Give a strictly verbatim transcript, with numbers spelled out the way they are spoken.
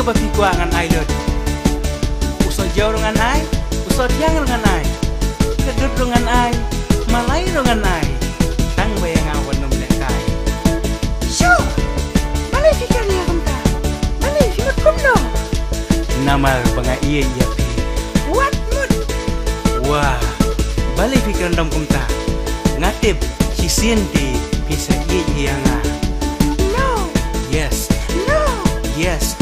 Ba phi kwah ngan ai lut. U soh jew ruh ngan ai, u soh thiang ruh ngan ai. Ka dud ruh ngan ai, malai ruh ngan ai. Tang ba ïa nga wat nym lehkai. Shuh! Balei phi kren ïa kumta? Balei phi mut kumno? Namar ba nga ïeit ïa phi. Wat mut? Wah, balei phi kren dom kumta? Nga tip shisien te phi sa ïeit ïa nga. No. Yes. No. Yes.